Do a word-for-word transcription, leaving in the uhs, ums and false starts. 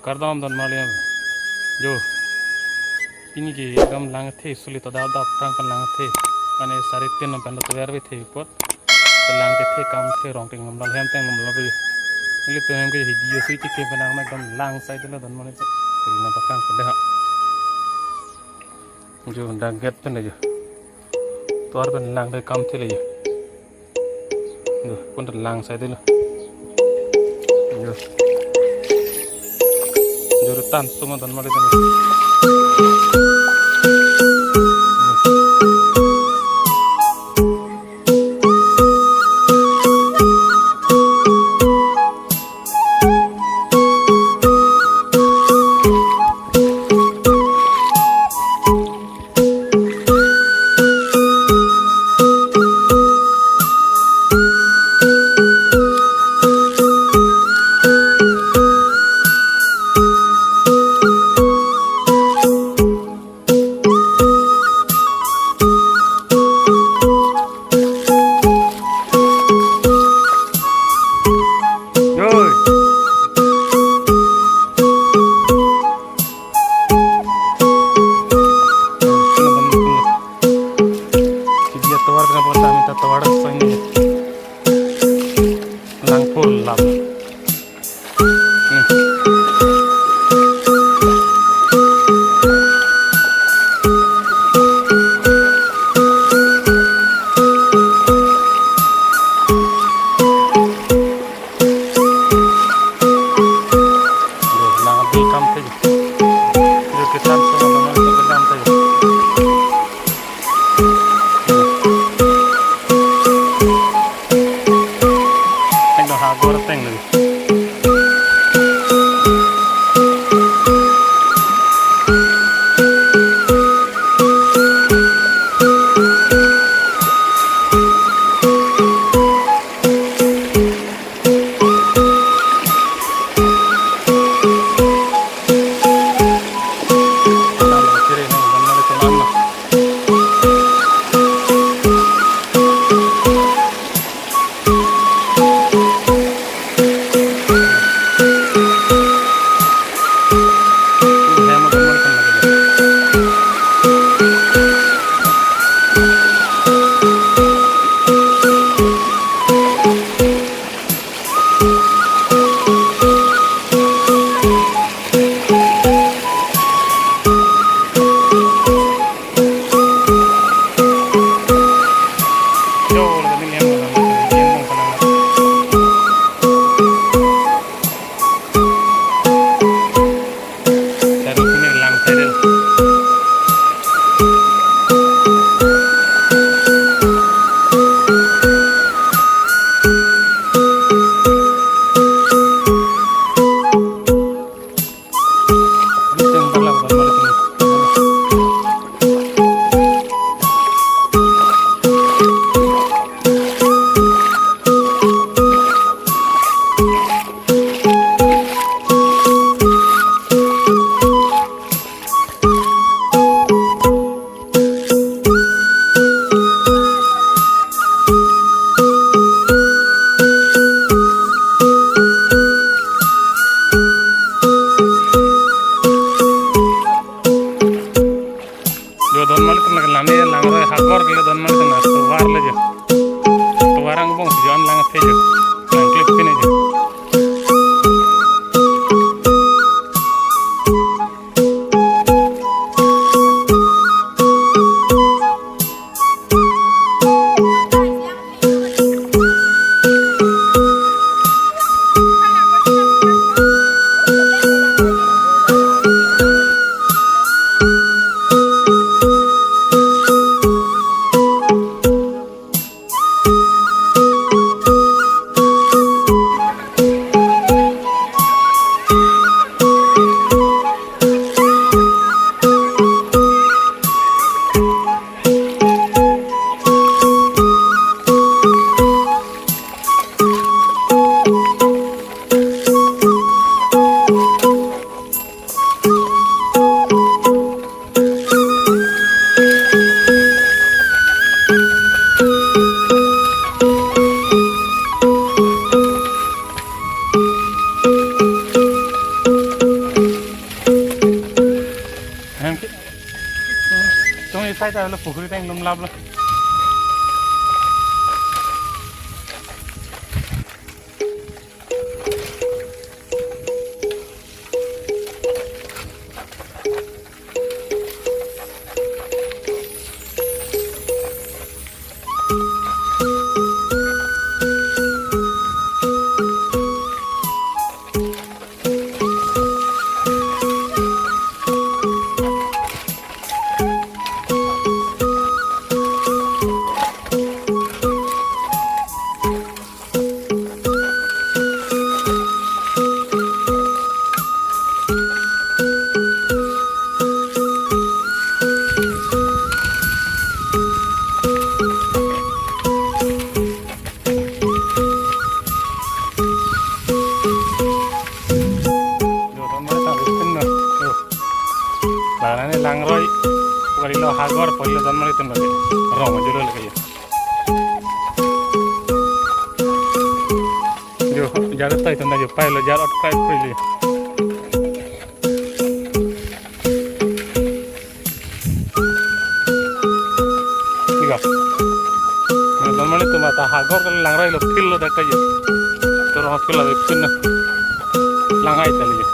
Kardom don mali. Jo. Pini ke ekdom lang the suli to dap dap prang pen lang the. Mane sari tin pen to ver ve the apot. Lang kethe kam the rong ting lom dal hem teng lom lo ve. Ilitum hem ke hi Jio si ti ke pen ang ekdom lang sai delo don mali. Ri na pakrang pen de ha. Jo dak gate pen le jo. Tovar pen lang de kam the le jo. Jo, pon lang sai delo. Jo. Jo, tan suma don mali tan. Dia tovar kena bola minta tovar soalnya. Langpur lap. Hmm. Lang di kam te. Yo ke tan so lang di kam te. Ekdom ha gor teng lagi. Jo don mali tum lagi lame lang roi hagor kele don mali tum na tovar le jo. Tovar angbong si jo an lang the jo. Lang klip pine jo. Sai ta lo pukhuri tang lumlap lo. Jo, don mari ta rukun na. Jo. Barani langroi. Pukari lo hagor pori lo don mari tun lagi. Rong aja lo lagi. Jo, jar tai tun lagi. Pai lo jar ot kai pui li. Tiga. Don mari tu mata hagor kali langroi lo field lo dak aja. Terus field lo field na. Langai kali.